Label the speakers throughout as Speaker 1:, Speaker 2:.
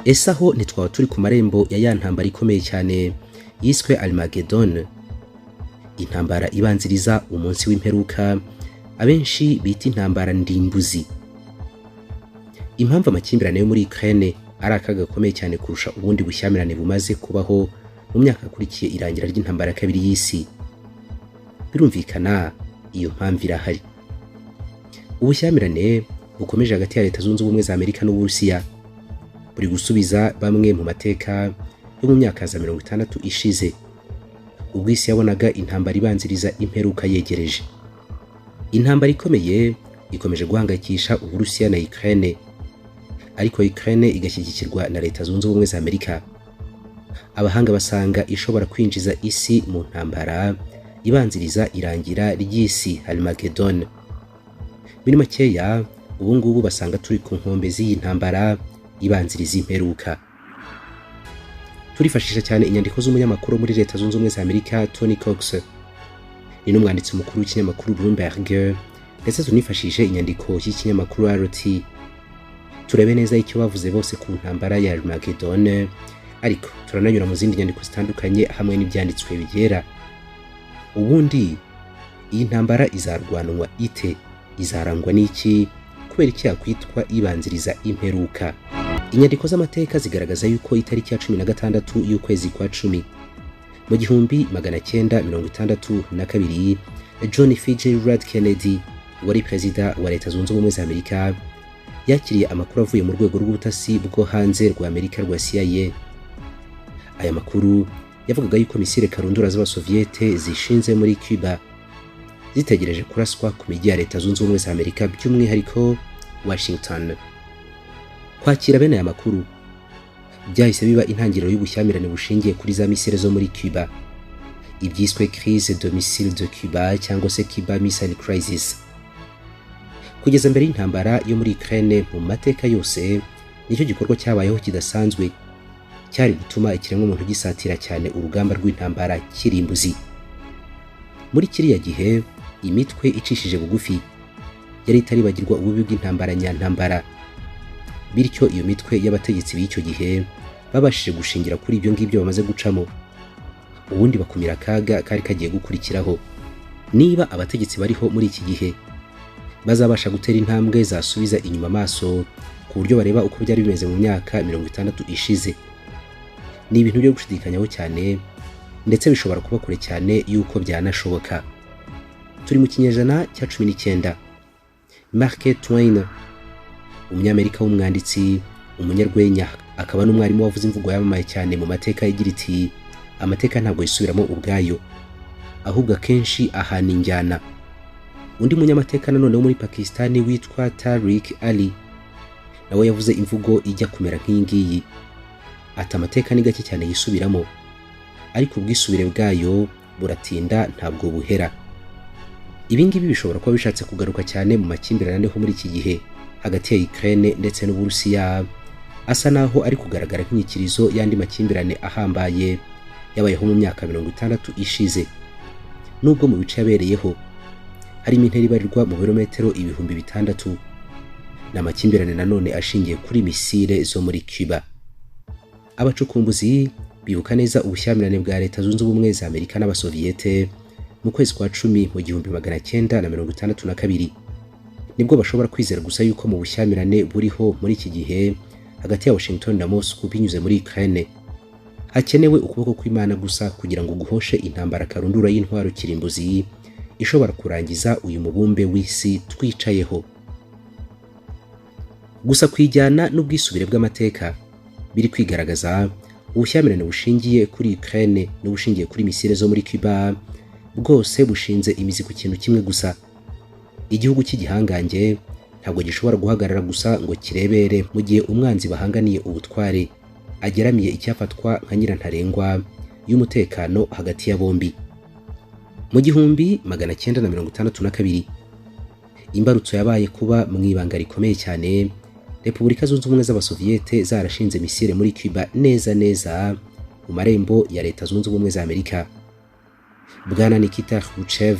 Speaker 1: Ese aho ntitwaba turi ku marembo ya ya ntambara ikomeye cyane yiswe Armageddon, intambara ibanziriza umunsi w'imperuka abenshi bita intambara ndimbuzi? Impamvu amakimbirane yo muri Ukraine ari akaga gakomeye cyane kurusha ubundi bushyamirane bumaze kubaho mu myaka yakurikiye irangira ry'intambara ya kabiri y'isi, birumvikana iyo mpamvu irahari. Ubushyamirane bukomeje hagati ya Leta Zunze Ubumwe za Amerika n'Uburusiya buri gusubiza bamwe mu mateka yo mu myaka za 60 ishize, ubwo isi yabonaga intambara ibanziriza imperuka yegereje. Intambara ikomeye ikomeje guhangayikisha Uburusiya na Ukraine, ariko Ukraine igashyigikirwa na Leta Zunze Ubumwe za Amerika. Abahanga basanga ishobora kwinjiza isi mu ntambara ibanziriza irangira ry'isi, Armageddon. Muri makeya, ubu ngubu basanga turi ku nkombe z'iyi ntambara ibanziriza imperuka. Turifashisha cyane inyandiko z'umunyamakuru muri Leta Zunze Ubumwe za Amerika Tony Cox, ni n'umwanditsi mukuru w'ikinyamakuru Bloomberg, ndetse tunifashishe inyandiko y'ikinyamakuru RT. Turebe neza icyo bavuze bose ku ntambara ya Armageddon, ariko turananyura mu zindi nyandiko zitandukanye hamwe n'ibyanditswe bigera. Ubundi iyi ntambara izarwanwa ite? Izarangwa n'iki? Kubera iki yakwitwa ibanziriza imperuka? Inyandiko z'amateka zigaragaza yuko itariki ya 16 y'ukwezi kwa 10 mu 1962, John Fitzgerald Kennedy wari perezida wa Leta Zunze Ubumwe za Amerika yakiriye amakuru avuye mu rwego rw'ubutasi bwo hanze rwa Amerika rwa CIA. Aya makuru yavugaga yuko misile karundura z'Abasoviyete zishinze muri Cuba zitegereje kuraswa ku mijyi ya Leta Zunze Ubumwe za Amerika, by'umwihariko Washington. Kwakira bene aya makuru byahise biba intangiriro y'ubushyamirane bushingiye kuri za misile zo muri Cuba, ibyiswe crise de missile de Cuba cyangwa se Cuba Missile Crisis. Kugeza mbere y'intambara yo muri Ukraine, mu mateka yose nicyo gikorwa cyabayeho kidasanzwe cyari gutuma ikiremwamuntu gisatira cyane urugamba rw'intambara kirimbuzi. Muri kiriya gihe, imitwe icishije bugufi yari itaribagirwa ububi bw'intambara nyantambara, bityo iyo mitwe y'abategetsi b'icyo gihe babashije gushingira kuri ibyo ngibyo bamaze gucamo, ubundi bakumira akaga kari kagiye gukurikiraho. Niba abategetsi bariho muri iki gihe bazabasha gutera intambwe zasubiza inyuma amaso ku buryo bareba uko byari bimeze mu myaka 60 ishize, ni ibintu byo gushidikanyaho cyane, ndetse bishobora kuba kure cyane y'uko byanashoboka. Turi mu kinyejana cya 19. Mark Twain, umunyamerika w'umwanditsi, umunyarwenya, akaba n'umwarimu, wavuze imvugo yamamaye cyane mu mateka igira iti: "Amateka ntabwo yisubiramo ubwayo, ahubwo akenshi ahana injyana." Undi munyamateka nanone wo muri Pakistani witwa Tariq Ali nawe yavuze imvugo ijya kumera nk'iyi ngiyi, ati: "Amateka ni gake cyane yisubiramo, ariko ubwisubire bwayo buratinda, ntabwo buhera." Ibi ngibi bishobora kuba bishatse kugaruka cyane mu makimbirane ariho muri iki gihe hagati ya Ukraine ndetse n'Uburusiya, asa naho ari kugaragara nk'inyikirizo y'andi makimbirane ahambaye yabayeho mu myaka 60 ishize, nubwo mu bice yabereyeho harimo intera ibarirwa mu birometero 6000. Ni amakimbirane nanone ashingiye kuri misile zo muri Cuba. Abacukumbuzi bibuka neza ubushyamirane bwa Leta Zunze Ubumwe za Amerika n'Abasoviyete mu kwezi kwa 10 mu 1962, nibwo bashobora kwizera gusa yuko mu bushyamirane buriho muri iki gihe hagati ya Washington na Moscow binyuze muri Ukraine hakenewe ukuboko kw'Imana gusa kugira ngo guhoshe intambara karundura y'intwaro kirimbuzi ishobora kurangiza uyu mubumbe w'isi twicayeho. Gusa kwijyana n'ubwisubire bw'amateka biri kwigaragaza, ubushyamirane bushingiye kuri Ukraine n'ubushingiye kuri misile zo muri Cuba bwose bushinze imizi ku kintu kimwe gusa: igihugu cy'igihangange ntabwo gishobora guhagarara gusa ngo kirebere mu gihe umwanzi bahanganiye ubutware ageramiye icyafatwa nka nyirantarengwa y'umutekano hagati ya bombi. Mu 1962, imbarutso yabaye kuba mu ibanga rikomeye cyane Repubulika Zunze Ubumwe z'Abasoviyete zarashinze misile muri Cuba, neza neza mu marembo ya Leta Zunze Ubumwe za Amerika. Bwana Nikita Khrushchev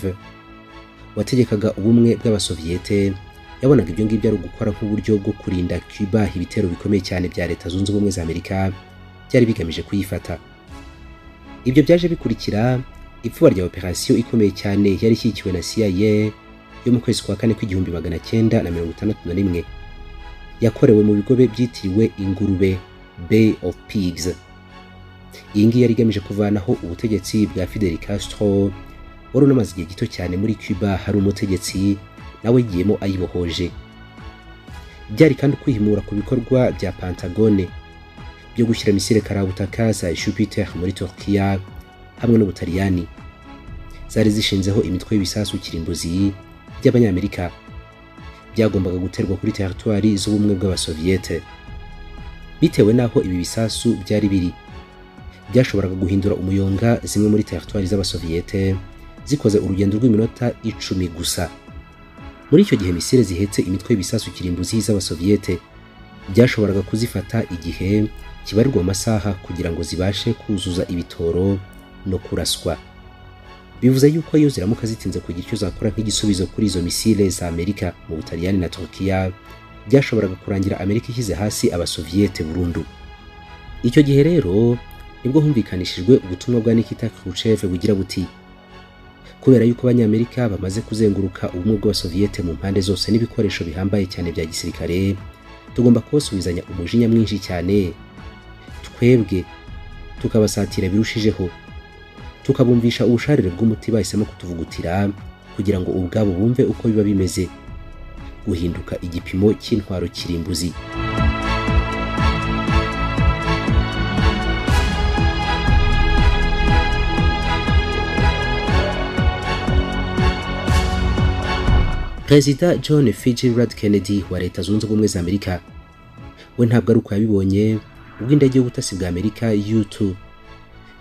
Speaker 1: wategekaga ubumwe bw'Abasoviyete Yabonaga ibyo ngibyo ari ugukora nk'uburyo bwo kurinda Cuba ibitero bikomeye cyane bya Leta Zunze Ubumwe za Amerika byari bigamije kuyifata. Ibyo byaje bikurikira ipfuba rya operasiyo ikomeye cyane yari ishyigikiwe na CIA yo mu kwezi kwa kane kw'1961, yakorewe mu bigobe byitiriwe ingurube, Bay of Pigs. Iyi ngiyi yari igamije kuvanaho ubutegetsi bwa Fidel Castro, wari unamaze igihe gito cyane muri Cuba hari umutegetsi nawe yigiyemo ayibohoje. Byari kandi kwihimura ku bikorwa bya Pentagone byo gushyira misile karabutaka za Jupiter muri Turkiya hamwe n'Ubutaliyani, zari zishinzeho imitwe y'ibisasu kirimbuzi by'Abanyamerika byagombaga guterwa kuri teritwari z'ubumwe bw'Abasoviyete. Bitewe n'aho ibi bisasu byari biri, byashoboraga guhindura umuyonga zimwe muri teritwari z'Abasoviyete zikoze urugendo rw'iminota 10 gusa. Muri icyo gihe misile zihetse imitwe y'ibisasu kirimbuzi z'Abasoviyete byashoboraga kuzifata igihe kibarirwa mu masaha kugira ngo zibashe kuzuza ibitoro no kuraswa. Bivuze yuko iyo ziramuka zitinze kugira icyo zakora nk'igisubizo kuri izo misile za Amerika mu Butaliyani na Turkiya, byashoboraga kurangira Amerika ishyize hasi Abasoviyete burundu. Icyo gihe rero nibwo humvikanishijwe ubutumwa bwa Nikita Khrushchev bugira buti: kubera yuko Abanyamerika bamaze kuzenguruka ubumwe bw'Abasoviyete mu mpande zose n'ibikoresho bihambaye cyane bya gisirikare, tugomba kubasubizanya umujinya mwinshi cyane, twebwe tukabasatira birushijeho, tukabumvisha ubusharire bw'umuti bahisemo kutuvugutira kugira ngo ubwabo bumve uko biba bimeze guhinduka igipimo cy'intwaro kirimbuzi. Perezida John Fitzgerald Kennedy wa Leta Zunze Ubumwe za Amerika we ntabwo ari uko yabibonye ubwo indege y'ubutasi bwa Amerika U-2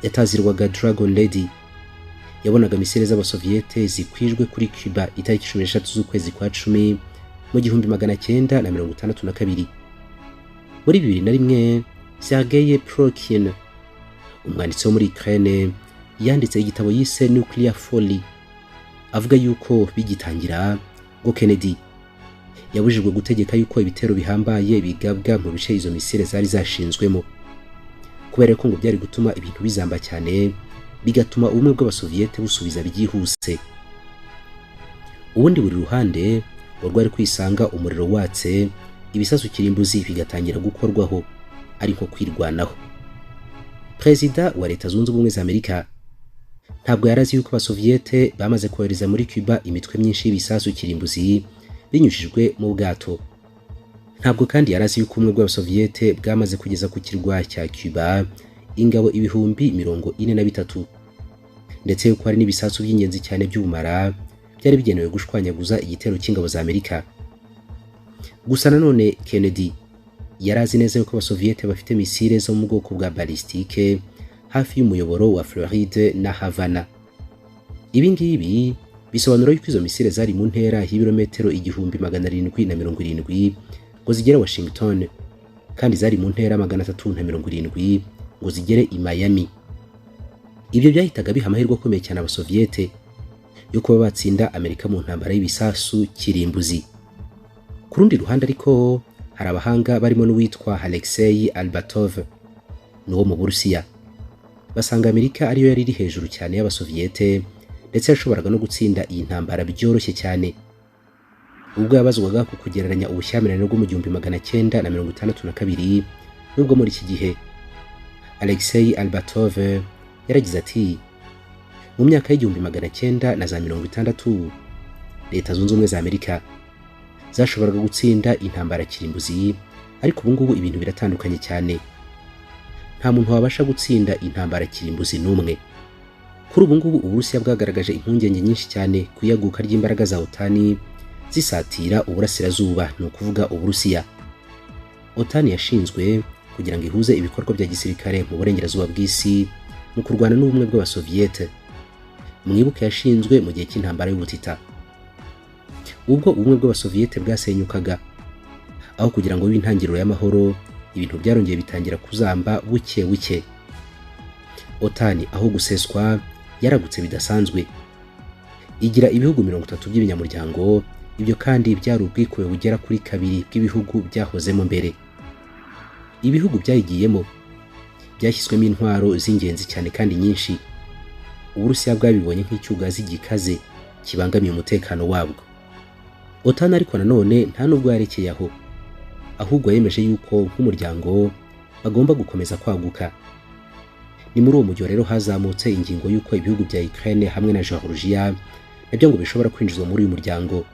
Speaker 1: yatazirwaga Dragon Lady yabonaga misile z'Abasoviyete zikwijwe kuri Cuba itariki 13 z'ukwezi kwa 10 mu 1962. Muri 2001 Sergei Prokin, umwanditsi wo muri Ukraine, yanditse igitabo yise Nuclear Folly, avuga yuko bigitangira ngo Kennedy yabujijwe gutegeka yuko ibitero bihambaye bigabwa mu bice izo misile zari zashinzwemo, kubera ko ngo byari gutuma ibintu bizamba cyane bigatuma ubumwe bw'Abasoviyete busubiza byihuse. Ubundi buri ruhande ngo rwari kwisanga umuriro watse, ibisasu kirimbuzi bigatangira gukorwaho ari nko kwirwanaho. Perezida wa Leta Zunze Ubumwe za Amerika ntabwo yarazi yuko Abasoviyete bamaze kohereza muri Cuba imitwe myinshi y'ibisasu kirimbuzi binyujijwe mu bwato. Ntabwo kandi yarazi yuko ubumwe bw'Abasoviyete bwamaze kugeza ku kirwa cya Cuba ingabo 43,000, ndetse yuko hari n'ibisasu by'ingenzi cyane by'ubumara byari bigenewe gushwanyaguza igitero cy'ingabo za Amerika. Gusa nanone Kennedy yarazi neza yuko Abasoviyete bafite misile zo mu bwoko bwa balistike hafi y'umuyoboro wa Floride na Havana. Ibi ngibi bisobanura yuko izo misile zari mu ntera y'ibirometero 1770 ngo zigere Washington, kandi zari mu ntera 370 ngo zigere i Miami. Ibyo byahitaga biha amahirwe akomeye cyane Abasoviyete yo kuba batsinda Amerika mu ntambara y'ibisasu kirimbuzi. Ku rundi ruhande ariko hari abahanga barimo n'uwitwa Alexei Albatov n'uwo mu Burusiya, basanga Amerika ariyo yari iri hejuru cyane y'Abasoviyete, ndetse yashoboraga no gutsinda iyi ntambara byoroshye cyane. Ubwo yabazwaga ku kugereranya ubushyamirane bwo mu 1962 n'ubwo muri iki gihe, Alexei Albatov yaragize ati: mu myaka y'1960 Leta Zunze Ubumwe za Amerika zashoboraga gutsinda intambara kirimbuzi, ariko ubu ngubu ibintu biratandukanye cyane. Nta muntu wabasha gutsinda intambara kirimbuzi n'umwe. Kuri ubu ngubu Uburusiya bwagaragaje impungenge nyinshi cyane ku iyaguka ry'imbaraga za OTAN zisatira uburasirazuba, ni ukuvuga Uburusiya. OTAN yashinzwe kugira ngo ihuze ibikorwa bya gisirikare mu burengerazuba bw'isi mu kurwana n'ubumwe bw'Abasoviyete. Mwibuke yashinzwe mu gihe cy'intambara y'ubutita, ubwo ubumwe bw'Abasoviyete bwasenyukaga. Aho kugira ngo bibe intangiriro y'amahoro, ibintu byarongeye bitangira kuzamba buke buke. OTAN aho guseswa yaragutse bidasanzwe, igira ibihugu 30 by'ibinyamuryango Ibyo kandi byari ubwikube bugera kuri kabiri bw'ibihugu byahozemo mbere. Ibihugu byayigiyemo byashyizwemo intwaro z'ingenzi cyane kandi nyinshi. Uburusiya bwabibonye nk'icyugazi gikaze kibangamiye umutekano wabwo. OTAN ariko nanone nta nubwo yarekeye aho, ahubwo yemeje yuko nk'umuryango bagomba gukomeza kwaguka. Ni muri uwo mujyo rero hazamutse ingingo y'uko ibihugu bya Ukraine hamwe na Georgia nabyo ngo bishobora kwinjizwa muri uyu muryango,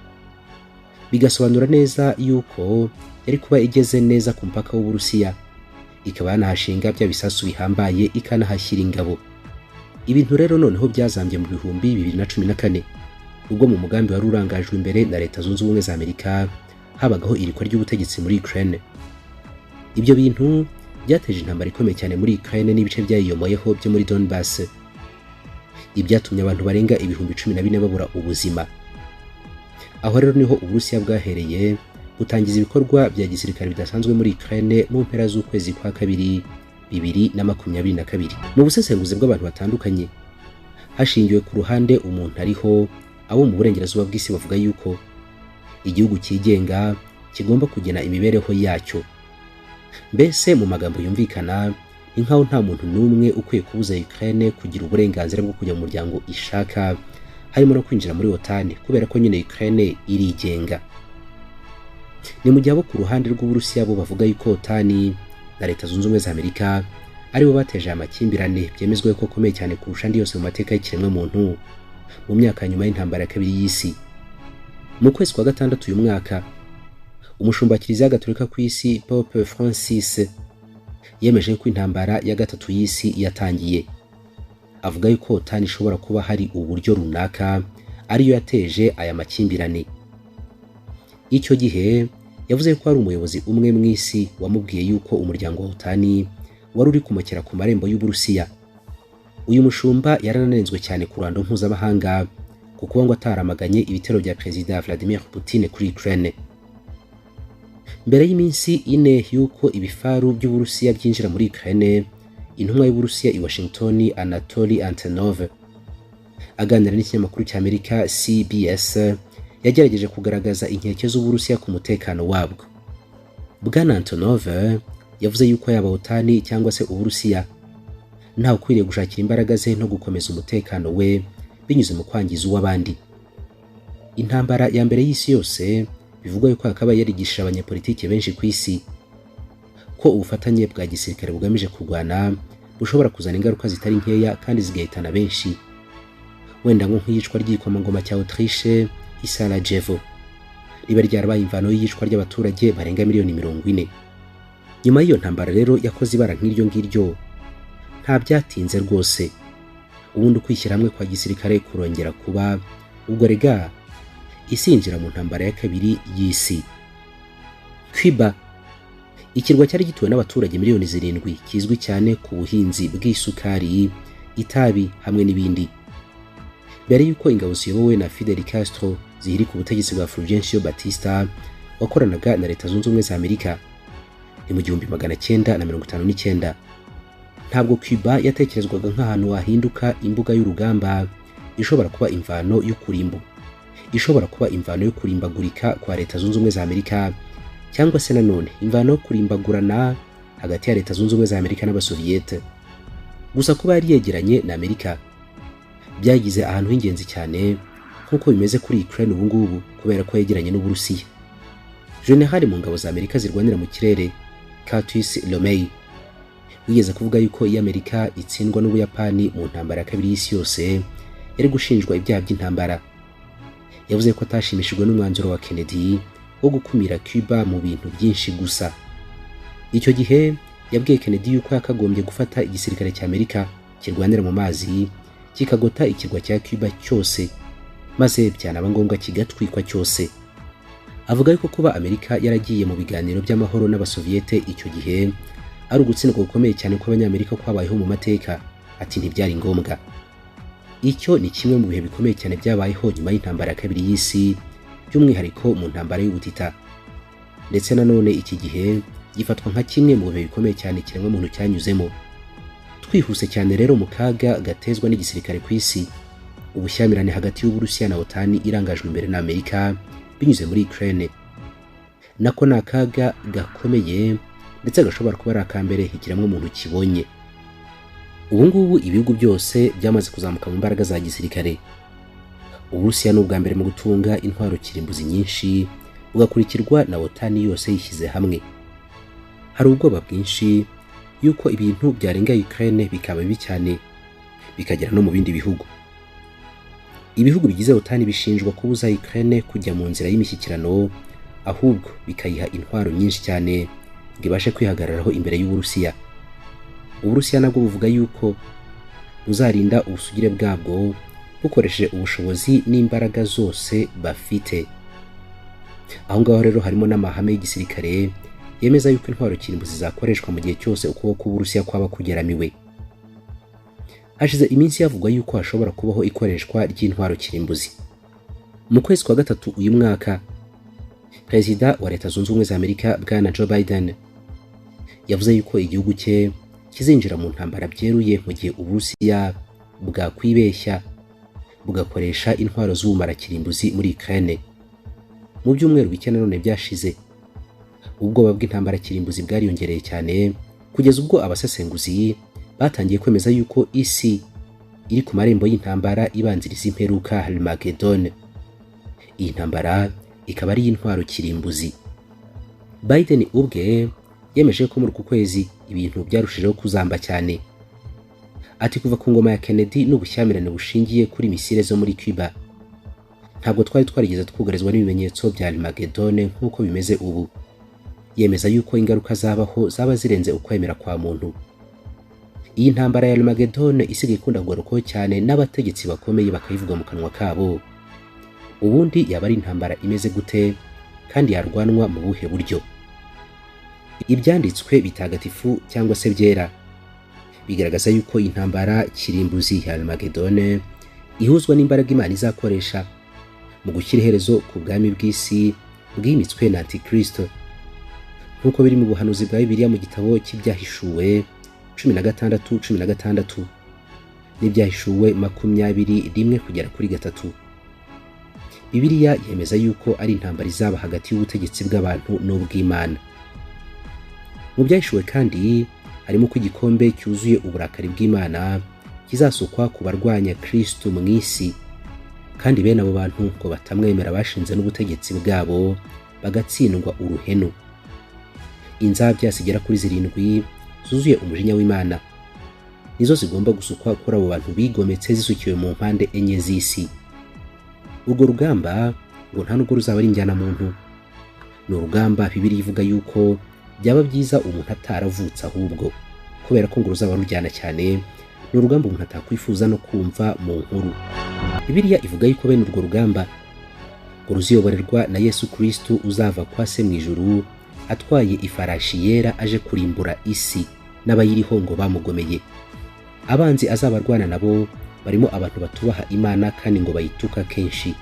Speaker 1: bigasobanura neza yuko yari kuba igeze neza ku mupaka w'Uburusiya, ikaba yanahashinga bya bisasu bihambaye, ikanahashyira ingabo. Ibintu rero noneho byazambye mu 2014, ubwo mu mugambi wari urangajwe imbere na Leta Zunze Ubumwe za Amerika habagaho irikwa ry'ubutegetsi muri Ukraine. Ibyo bintu byateje intambara ikomeye cyane muri Ukraine n'ibice byayiyomoyeho byo muri Donbass, ibyatumye abantu barenga 14,000 babura ubuzima. Aho rero niho Uburusiya bwahereye butangiza ibikorwa bya gisirikare bidasanzwe muri Ukraine mu mpera z'ukwezi kwa kabiri 2022. Mu busesenguzi bw'abantu batandukanye hashingiwe ku ruhande umuntu ariho, abo mu burengerazuba bw'isi bavuga yuko igihugu cyigenga kigomba kugena imibereho yacyo. Mbese mu magambo yumvikana, ni nkaho nta muntu n'umwe ukwiye kubuza Ukraine kugira uburenganzira bwo kujya mu muryango ishaka, harimo no kwinjira muri OTAN, kubera ko nyine Ukraine irigenga. Ni mu gihe abo ku ruhande rw'Uburusiya bo bavuga yuko OTAN na Leta Zunze Ubumwe za Amerika aribo bateje amakimbirane byemezwa ko akomeye cyane kurusha andi yose mu mateka y'ikiremwamuntu mu myaka nyuma y'intambara ya kabiri y'isi. Mu kwezi kwa gatandatu uyu mwaka, umushumba wa Kiliziya Gatolika ku isi Pope Francis yemeje ko intambara ya gatatu y'isi yatangiye. Avuga yuko OTAN ishobora kuba hari uburyo runaka ariyo yateje aya makimbirane. Icyo gihe yavuze ko hari umuyobozi umwe mu isi wamubwiye yuko umuryango wa OTAN wari uri kumokera ku marembo y'Uburusiya. Uyu mushumba yarananenzwe cyane ku ruhando mpuzamahanga ku kuba ngo ataramaganye ibitero bya Perezida Vladimir Putin kuri Ukraine. Mbere y'iminsi ine y'uko ibifaru by'Uburusiya byinjira muri Ukraine, intumwa y'Uburusiya i Washington Anatoly Antonov aganira n'ikinyamakuru cya Amerika CBS yagerageje kugaragaza inkeke z'Uburusiya ku mutekano wabwo. Bwana Antonov yavuze yuko yaba OTAN cyangwa se Uburusiya ntawe ukwiriye gushakira imbaraga ze no gukomeza umutekano we binyuze mu kwangiza uw'abandi. Intambara ya mbere y'isi yose bivugwa yuko yakabaye yarigishije abanyepolitike benshi ku isi ko ubufatanye bwa gisirikare bugamije kurwana bushobora kuzana ingaruka zitari nkeya kandi zigahitana benshi, wenda nko nk'iyicwa ry'igikomangoma cya Autriche i Sarajevo riba ryarabaye imvano y'iyicwa ry'abaturage barenga miliyoni 40. Nyuma y'iyo ntambara rero yakoze ibara nk'iryo ngiryo, nta byatinze rwose, ubundi ukwishyira hamwe kwa gisirikare kurongera kuba, ubwo rega isinjira mu ntambara ya kabiri y'isi. Cuba, ikirwa cyari gituwe n'abaturage miliyoni 7, kizwi cyane ku buhinzi bw'isukari, itabi hamwe n'ibindi. Mbere y'uko ingabo ziyobowe na Fidel Castro zihirika ubutegetsi bwa Fulgencio Batista wakoranaga na Leta Zunze Ubumwe za Amerika, ni mu 1959. Ntabwo Cuba yatekerezwaga nk'ahantu wahinduka imbuga y'urugamba ishobora kuba imvano yo kurimbu, ishobora kuba imvano yo kurimbagurika kwa Leta Zunze Ubumwe za Amerika, cyangwa se nanone imvano yo kurimbagurana hagati ya Leta Zunze Ubumwe za Amerika n'Abasoviyete. Gusa kuba yari yegeranye na Amerika byagize ahantu h'ingenzi cyane nk'uko bimeze kuri Ukraine ubu ngubu, kubera ko yegeranye n'Uburusiya. General mu ngabo za Amerika zirwanira mu kirere Curtis LeMay wigeze kuvuga yuko iyo Amerika itsindwa n'Ubuyapani mu ntambara ya kabiri y'isi yose yari gushinjwa ibyaha by'intambara. Yavuze ko atashimishijwe n'umwanzuro wa Kennedy wo gukumira Cuba mu bintu byinshi gusa. Icyo gihe yabwiye Kennedy yuko yakagombye gufata igisirikare cya Amerika kirwanira mu mazi kikagota ikirwa cya Cuba cyose, maze byanaba ngombwa kigatwikwa cyose. Avuga yuko kuba Amerika yaragiye mu biganiro by'amahoro n'Abasoviyete icyo gihe ari ugutsindwa gukomeye cyane kw'Abanyamerika kwabayeho mu mateka, ati ntibyari ngombwa. Icyo ni kimwe mu bihe bikomeye cyane byabayeho nyuma y'intambara ya kabiri y'isi, by'umwihariko mu ntambara y'ubutita. Ndetse nanone iki gihe gifatwa nka kimwe mu bihe bikomeye cyane ikiremwamuntu cyanyuzemo. Twihuse cyane rero mu kaga gatezwa n'igisirikare ku isi, ubushyamirane hagati y'Uburusiya na OTAN irangajwe imbere na Amerika binyuze muri Ukraine. Nako ni akaga gakomeye ndetse gashobora kuba ari akambere ikiremwa muntu kibonye. Ubu ngubu ibihugu byose byamaze kuzamuka mu mbaraga za gisirikare. Uburusiya ni ubwa mbere mu gutunga intwaro kirimbuzi nyinshi, bugakurikirwa na OTAN yose yishyize hamwe. Hari ubwoba bwinshi yuko ibintu byarenga Ukraine bikaba bibi cyane, bikagera no mu bindi bihugu. Ibihugu bigize OTAN bishinjwa kubuza Ukraine kujya mu nzira y'imishyikirano, ahubwo bikayiha intwaro nyinshi cyane ngo ibashe kwihagararaho imbere y'Uburusiya. Uburusiya nabwo buvuga yuko buzarinda ubusugire bwabwo bukoresheje ubushobozi n'imbaraga zose bafite. Aho ngaho rero harimo n'amahame y'igisirikare yemeza yuko intwaro kirimbuzi zakoreshwa mu gihe cyose ukuboko k'Uburusiya kwaba kugeramiwe. Hashize iminsi havugwa yuko hashobora kubaho ikoreshwa ry'intwaro kirimbuzi. Mu kwezi kwa gatatu uyu mwaka, Perezida wa Leta Zunze Ubumwe za Amerika Bwana Joe Biden yavuze yuko igihugu cye kizinjira mu ntambara byeruye mu gihe Uburusiya bwakwibeshya bugakoresha intwaro z'ubumara kirimbuzi muri Ukraine. Mu byumweru bike nanone byashize, ubwoba bw'intambara kirimbuzi bwariyongereye cyane kugeza ubwo abasesenguzi batangiye kwemeza yuko isi iri ku marembo y'intambara ibanziriza imperuka Armageddon. Iyi ntambara ikaba ari intwaro kirimbuzi. Biden ubwe yemeje ko muri uku kwezi ibintu byarushijeho kuzamba cyane. Ati kuva ku ngoma ya Kennedy n'ubushyamirane bushingiye kuri misile zo muri Cuba, ntabwo twari twarigeze twugarizwa n'ibimenyetso bya Armageddon nk'uko bimeze ubu. Yemeza yuko ingaruka zabaho zaba zirenze ukwemera kwa muntu. Iyi ntambara ya Armageddon isigaye ikunda kugarukwaho cyane n'abategetsi bakomeye bakayivuga mu kanwa kabo. Ubundi yaba ari intambara imeze gute kandi yarwanwa mu buhe buryo? Ibyanditswe bitagatifu cyangwa se byera bigaragaza yuko intambara kirimbuzi ya Armageddon ihuzwa n'imbaraga Imana izakoresha mu gushyira iherezo ku bwami bw'isi bwimitswe na Antikristo, nk'uko biri mu buhanuzi bwa Bibiliya mu gitabo cy'Ibyahishuwe 16:16 n'Ibyahishuwe 21:3. Bibiliya yemeza yuko ari intambara izaba hagati y'ubutegetsi bw'abantu n'ubw'Imana. Mu byahishuwe kandi harimo ko igikombe cyuzuye uburakari bw'Imana kizasukwa ku barwanya Kristo mu isi, kandi bene abo bantu ngo batamwemera bashinze n'ubutegetsi bwabo bagatsindwa uruhenu. Inzabya zigera kuri 7 zuzuye umujinya w'Imana nizo zigomba gusukwa kuri abo bantu bigometse zisukiwe mu mpande enye z'isi. Urwo rugamba ngo nta nubwo ruzaba ari injyana muntu, ni urugamba Bibiliya ivuga yuko byaba byiza umuntu ataravutse ahubwo, kubera ko ngo ruzaba rujyana cyane. Ni urugamba umuntu atakwifuza no kumva mu nkuru. Bibiliya ivuga yuko bene urwo rugamba ngo ruziyoborerwa na Yesu Kristo uzava kwa se mu ijuru atwaye ifarashi yera aje kurimbura isi n'abayiriho ngo bamugomeye. Abanzi azabarwana nabo barimo abantu batubaha Imana kandi ngo bayituka kenshi.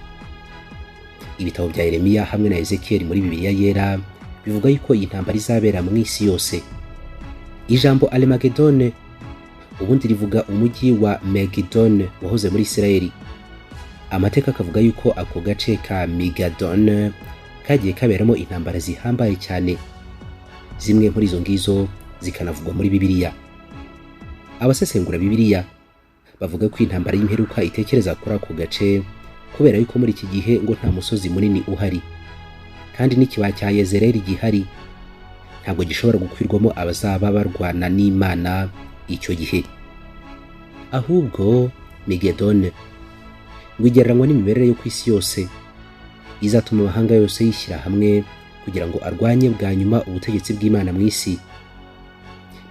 Speaker 1: Ibitabo bya Yeremiya hamwe na Ezekiel muri Bibiliya yera bivuga yuko iyi ntambara izabera mu isi yose. Ijambo Armageddon ubundi rivuga umujyi wa Megidon wahoze muri Isirayeli. Amateka akavuga yuko ako gace ka Megadon kagiye kaberamo intambara zihambaye cyane, zimwe muri izo ngizo zikanavugwa muri Bibiliya. Abasesengura Bibiliya bavuga ko intambara y'imperuka itekereza kuri ako gace kubera yuko muri iki gihe ngo nta musozi munini uhari, kandi n'ikibaya cya Yezereli gihari ntabwo gishobora gukwirwamo abazaba barwana n'Imana icyo gihe. Ahubwo Megidon ngo igereranywa n'imimerere yo ku isi yose izatuma amahanga yose yishyira hamwe kugira ngo arwanye bwa nyuma ubutegetsi bw'Imana mu isi.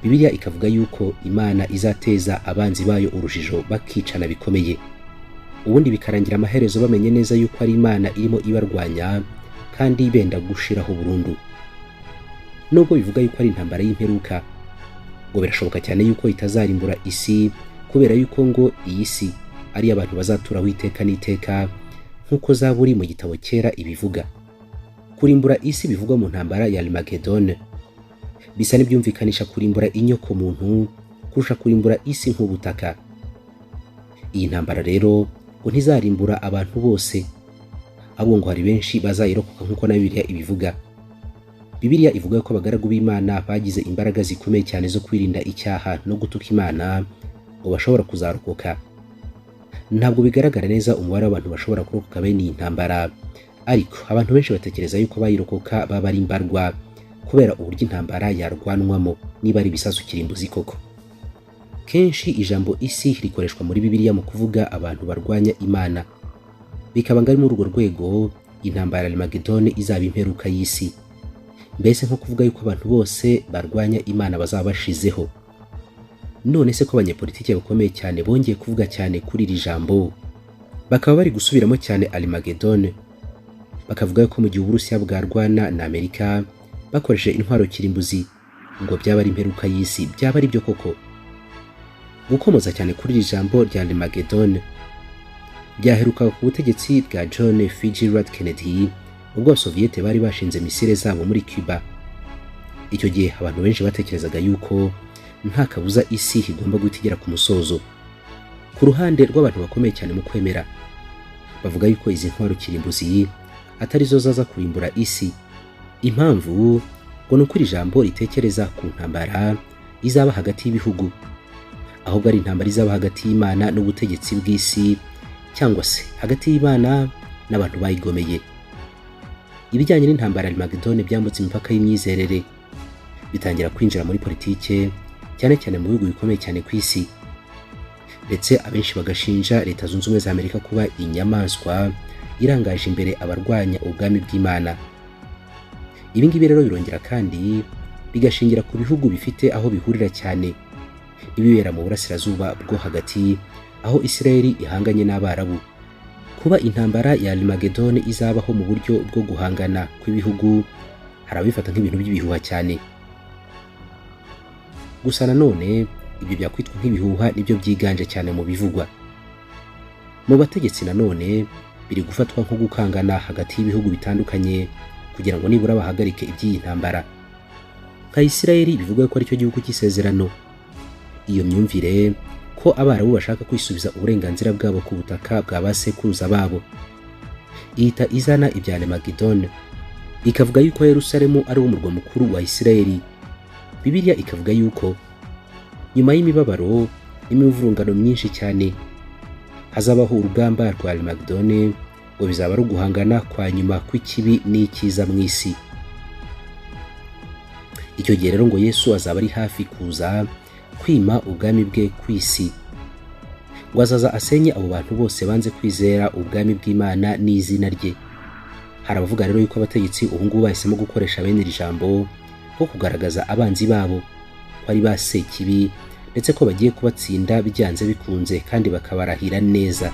Speaker 1: Bibiliya ikavuga yuko Imana izateza abanzi bayo urujijo bakicana bikomeye, ubundi bikarangira amaherezo bamenye neza yuko ari Imana irimo ibarwanya kandi benda gushiraho burundu. Nubwo bivuga yuko ari intambara y'imperuka, ngo birashoboka cyane yuko itazarimbura isi, kubera yuko ngo iyi si ari abantu bazaturaho iteka n'iteka, nk'uko Zaburi mu gitabo cyera ibivuga. Kurimbura isi bivugwa mu ntambara ya Armageddon bisa n'ibyumvikanisha kurimbura inyoko muntu kurusha kurimbura isi nk'ubutaka. Iyi ntambara rero ngo ntizarimbura abantu bose, Ahubwo ngo hari benshi bazayirokoka nk'uko na Bibiliya ibivuga. Bibiliya ivuga ko abagaragu b'Imana bagize imbaraga zikomeye cyane zo kwirinda icyaha no gutuka Imana ngo bashobora kuzarokoka. Ntabwo bigaragara neza umubare w'abantu bashobora kurokoka bene iyi ntambara, ariko abantu benshi batekereza yuko bayirokoka baba ari imbarwa kubera uburyo intambara yarwanwamo, niba ari ibisasu kirimbuzi koko. Kenshi ijambo isi rikoreshwa muri Bibiliya mu kuvuga abantu barwanya Imana, bikaba ngari muri urwo rwego intambara ya Armageddon izaba imperuka y'isi, mbese nko kuvuga yuko abantu bose barwanya Imana bazaba bashizeho. None se ko abanyepolitike bakomeye cyane bongeye kuvuga cyane kuri iri jambo, bakaba bari gusubiramo cyane Armageddon, bakavuga ko mu gihe Uburusiya bwarwana na Amerika bakoresheje intwaro kirimbuzi ngo byaba ari imperuka y'isi, byaba ari byo koko? Gukomoza cyane kuri iri jambo rya Armageddon byaherukaga ku butegetsi bwa John Fitzgerald Kennedy ubwo Abasoviyete bari bashinze misile zabo muri Cuba. Icyo gihe abantu benshi batekerezaga yuko nta kabuza isi igomba guhita igera ku musozo. Ku ruhande rw'abantu bakomeye cyane mu kwemera, bavuga yuko izi ntwaro kirimbuzi atari zo zaza kurimbura isi. Impamvu ngo ni uko iri jambo ritekereza ku ntambara izaba hagati y'ibihugu, ahubwo ari intambara izaba hagati y'Imana n'ubutegetsi bw'isi, cyangwa se hagati y'Imana n'abantu bayigomeye. Ibijyanye n'intambara ya Armageddon byambutse imipaka y'imyizerere, bitangira kwinjira muri politike, cyane cyane mu bihugu bikomeye cyane ku isi, ndetse abenshi bagashinja Leta Zunze Ubumwe za Amerika kuba inyamaswa irangaje imbere abarwanya ubwami bw'Imana. Ibi ngibi rero birongera kandi bigashingira ku bihugu bifite aho bihurira cyane n'ibibera mu burasirazuba bwo hagati, aho Isirayeli ihanganye n'Abarabu. Kuba intambara ya Armageddon izabaho mu buryo bwo guhangana kw'ibihugu, hari ababifata nk'ibintu by'ibihuha cyane. Gusa nanone ibyo byakwitwa nk'ibihuha nibyo byiganje cyane mu bivugwa. Mu bategetsi nanone biri gufatwa nko gukangana hagati y'ibihugu bitandukanye kugira ngo nibura bahagarike iby'iyi ntambara. Nka Isirayeli bivugwa ko aricyo gihugu cy'isezerano. Iyo myumvire ko Abarabu bashaka kwisubiza uburenganzira bwabo ku butaka bwa ba sekuruza babo ihita izana ibya Armageddon, ikavuga yuko Yerusalemu ari wo murwa mukuru wa Isirayeli. Bibiliya ikavuga yuko nyuma y'imibabaro n'imivurungano myinshi cyane hazabaho urugamba rwa Armageddon, ngo bizaba ari uguhangana kwa nyuma kw'ikibi n'icyiza mu isi. Icyo gihe rero ngo Yesu azaba ari hafi kuza kwima ubwami bwe ku isi, ngo azaza asenye abo bantu bose banze kwizera ubwami bw'Imana n'izina rye. Hari abavuga rero yuko abategetsi ubu ngubu bahisemo gukoresha bene iri jambo nko kugaragaza abanzi babo ko ari ba sekibi, ndetse ko bagiye kubatsinda byanze bikunze kandi bakabarahira neza.